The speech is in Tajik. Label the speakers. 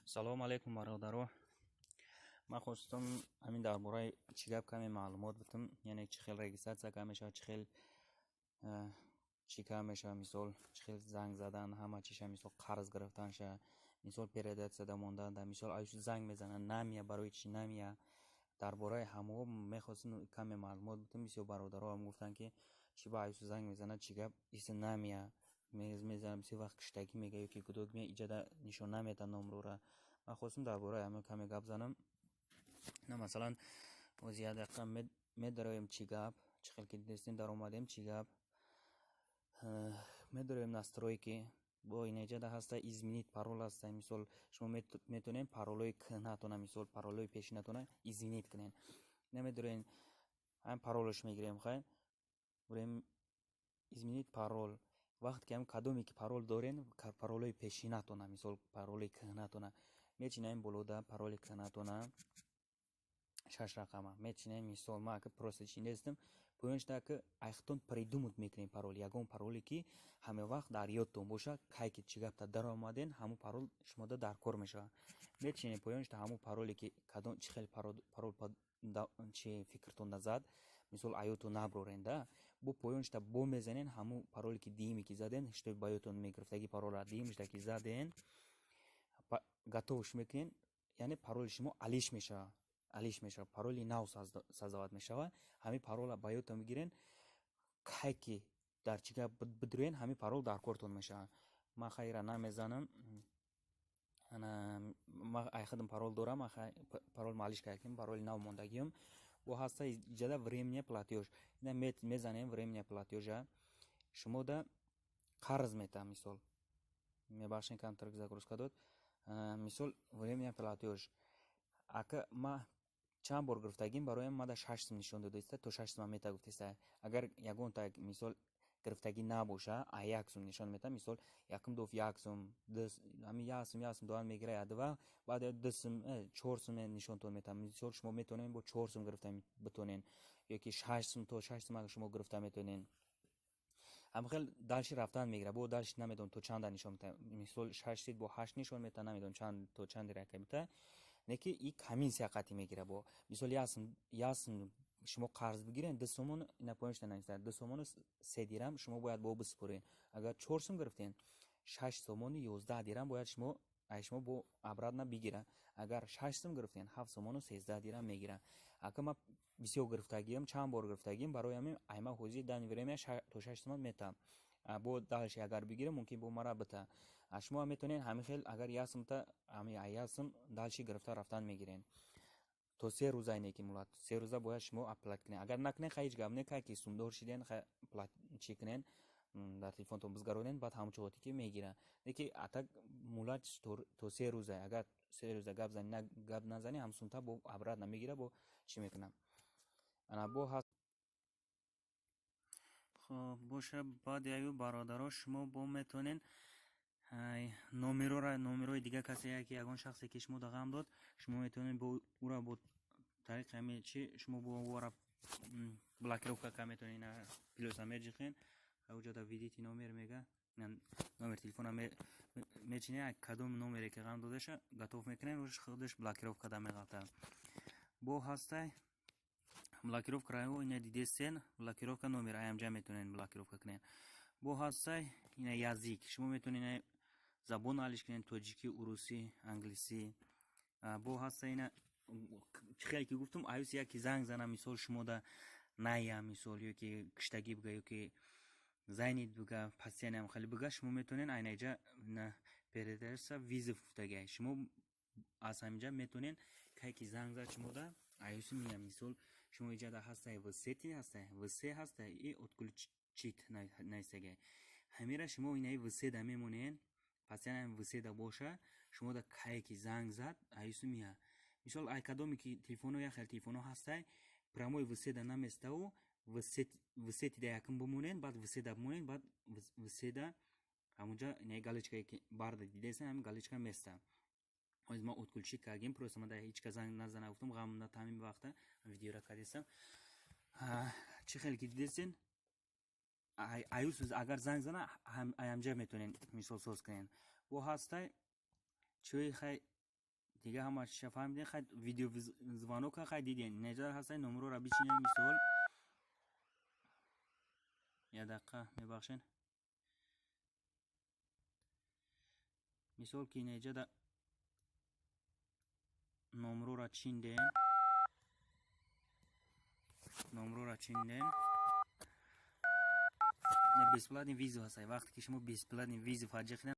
Speaker 1: Салому алейкум, бародаро. Ман хостам ҳамин дар бораи чӣ гап каме маълумот битам, яъне чӣ хел регистрация карда мешавад, чӣ хел чӣ карда мешавад, мисол, чӣ хел занг задан, ҳама чиша, мисол, қарз гирифтанша, мисол, передатсияда мондан, мисол, занг мезананд, намея, барои чӣ намея, дар бораи ҳамао мехостам каме маълумот битам. Бисёр бародароам гуфтанд, ки чӣ ба аюсу занг мезанад, чӣ гап иса намея, мезанад, бисёр вақт киштагӣ мега ё ки гудок мея, иҷада нишон наметад номрора. Ман хостам дар бораи ҳамин каме гап занам. На, масалан, ози як дақиқа медароем, чӣ гап, чӣ хел ки дидестем, даромадем, чӣ гап, медароем настройки, бо инеҷада ҳаста изменить пароль ҳаста. Мисол, шумо метавонед паролҳои кӯҳнатона, мисол, паролҳои пешинатона изменить кунед. Намедорем, ҳамин паролаш мегирем, хай, изменить пароль. Вақте ки ҳамин кадоме ки парол дорен, паролҳои пешинатона, мисол, пароли кӯҳнатона мечинаем, болода пароли кӯҳнатона шаш рақама мечинаем. Мисол, ман ака просто чиндестам, поёншда ки айхтон придумать мекунем парол, ягон пароле ки ҳама вақт дар ёдтон бошад, кай ки чӣ гапта даромаден, ҳамун парол шумода дар кор мешавад. Мечинем поёншда ҳамун пароле ки кадом чӣ хел парол чи фикртон зад, мисол, аётон наброрен да, бо поёншда бо мезанен ҳамун пароле ки диюме ки заден, что ба ёдтон мегирифтаги паролра диюмшда ки заден, готовш мекунен, яъне пароли шумо алиш мешавад, алиш мешавад, пароли нав создавать мешавад. Ҳамин паролро ба ёдтон бигирен, кай ки дар чӣ гап бидурен, ҳамин парол дар кортон мешавад. Ман хайра намезанам, ман айхудам парол дорам, парол алиш кардем, пароли нав мондагиам. Бо ҳаста иҷада временный платёж, ина мезанем временный платёжа, шумода қарз метаҳам. Мисол, мебахшед, камтар загрузка дод. Мисол, временный платёж ака ма чанд бор гирифтагим, бароям мада 6 сум нишон додааста, то 6 сума мета гуфтеста. Агар ягонта, мисол, гирифтагӣ набоша, а 1 сум нишон мета. Мисол, якум доф 1 сум, ҳамин 1 сум, 1 сум додан мегира ядва, баъд 2 сум, 4 сум нишонтон мета. Мисол, шумо метавонед бо 4 сум гирифта битонен ё ки 6 сум, то 6 сум шумо гирифта метавонен. Ҳамин хел дальше рафтан мегира. Бо дальше намедонам то чанда нишон мета, мисол, шаш сид, бо ҳашт нишон мета, намедонам чанд то чанди рака мета, не ки и комиссия қатъӣ мегира. Бо мисол, 1 сум, 1 сум шумо қарз бигирен, 2 сомон, ина поёншда нависта, 2 сомону 3 дирам шумо бояд бо бисупорен. Агар 4 сум гирифтен, 6 сомону 11 дирам бояд шумо ай шумо бо обратно бигира. Агар 6 сум гирифтен, 7 сомону 13 дирам мегира. Ака ма бисёр гирифтагиам, чанд бор гирифтагиам, барои ҳамин айма ҳозир данный время то 6 сомон метаҳам. Бо дальше агар бигирам, мумкин бо мара бита. Шумо метавонед ҳамин хел, агар 1 сумта, ҳамин 1 сум дальше гирифта рафтан мегирен то 3 рӯза. Ине ки мулат 3 рӯза бояд шумо оплат кунед. Агар накунед, хай, ҳеҷ гап не, кай ки сумдор шиден, хай, чӣ кунен, дар телефонтон бизгаронен, баъд ҳамон чоғоте ки мегира. Леки атак мулат то 3 рӯза. Агар 3 рӯза гап зани, гап назанӣ, ҳам сумта бо обратно мегира, бо чӣ мекунам. Ана бо ҳаст.
Speaker 2: Хоб боша, баъди аю, бародаро, шумо бо метавонед номерора, номерои дигар касе, яке ягон шахсе ки шумо ғам дод, шумо метавонед бо ӯра бо тариқи ҳамин чи шумо бо ӯра блокировка карда метавонед. Плюса меҷиқен, уҷода введите номер мега, номер телефона мечинед, кадом номере ки ғам додаша, готов мекунед, худаш блокировка карда меғалтад. Бо ҳастай блокировка раҳо, ина дидестен, блокировка номер аямҷа метавонед блокировка кунед. Бо ҳастай ина язык, шумо метавонед забон алиш кунед: тоҷикӣ, урусӣ, англисӣ. Бо ҳаста ина чӣ хеле ки гуфтум, аюс яке занг зана, мисол, шумода ная, мисол, ё ки киштагӣ бига, ё ки занят бига, постоянно хеле бига, шумо метавонед айнаҷа передача вызов гуфтагиа, шумо аз ҳаминҷа метавонед, кай ки занг зад шумода, аюси мия. Мисол, шумо иҷада ҳастай в сети, ҳастай в се, ҳастай и отключить нависагиа. Ҳамира шумо инаи в се да мемонед, постоянно в се да боша, шумода кае ки занг зад, аюси мия. Мисол, ай кадоме ки телефоно, як хел телефоно ҳастай, прямой в се да наместаву, в сети да якм бимонед, баъд в се да бимонед, баъд в се да ҳамунҷа инаи галочкае ки барда дидесан, ҳамин галочка места. Ҳозир ма отключить кардем, просто ма да ҳеҷ кас занг назана гуфтам, ғам на ҳамин вақта видеора кардесам. Чӣ хеле ки дидесен, аюс агар занг зана, аямҷа метавонед, мисол, соз кунед. Бо ҳастай чӯи хай. Дига ҳама чиша фаҳмидем. Хай, видеозвонок а хай дидем. Неҷа ҳастай, номерора бичинем. Мисол, як дақиқа мебахшен. Мисол, ки неҷада номрора чиндем, номрора чиндем, бесплатный вызов ҳастай. Вақте ки шумо бесплатный вызов ҳаҷа.